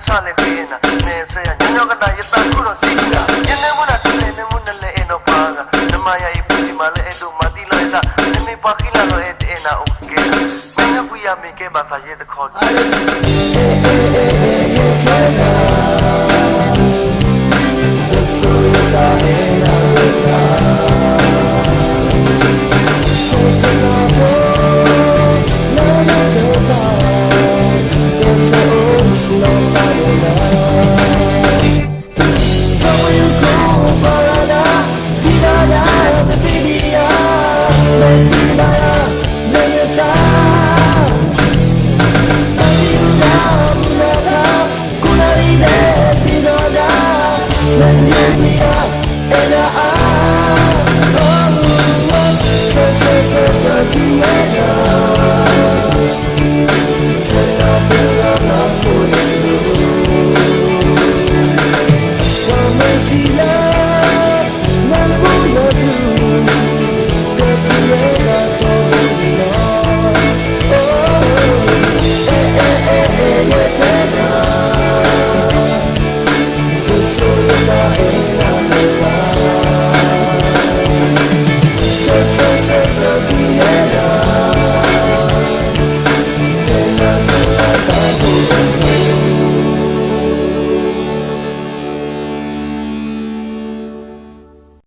ဆၣ်လဲၤတအဲၣ်နၤ, နအဲၣ်ဆၢယၤ ညီညီကနၣ် ယသးခုဒီးစံး, ယနဲမူနၤ တလဲၤနဲမူ နလဲၤအဲၣ်နီၤပှၤဂၤ, နမၤယၤအံၤ ပှၤမၤလၢအဲၣ်ဒိးမၤသံလီၤအဲၣ်သး, နမ့ၢ်ပှၤဃံလၤလီၤ အဲၣ်တအဲၣ်နၤအိၣ်ကဲ, မ့ၢ်လၢပှၤယၤမ့ၢ်ကဲဘၣ်ဆၣ်ယဲတခီ, တဆိၣ်တၢ်အဲၣ်နၤလၢတၢ်, ဆိၣ်တၢ်ဖိ လၢနကပၤ, တဆိၣ်လီၤပာ်လီၤနၤ, ထီၣ်ဝံၤခိၣ်ပှၤဂၤဒၣ်, ထံၣ်ဘၣ်ဒၣ်နသ့ၣ်ဒံးဧါ, မ့ၢ်ထံၣ်ဘၣ်ဧါ, လၢနတၢ်, တၢ်သံၣ်ဒၣ်မုၢ်လၢ်ခါ, ခိၣ်နၢ်အံၤန့ၣ်သ့ၣ်နီၣ်ဒၣ်, နညိကွံာ်ဧါ, အဲၣ်နၤ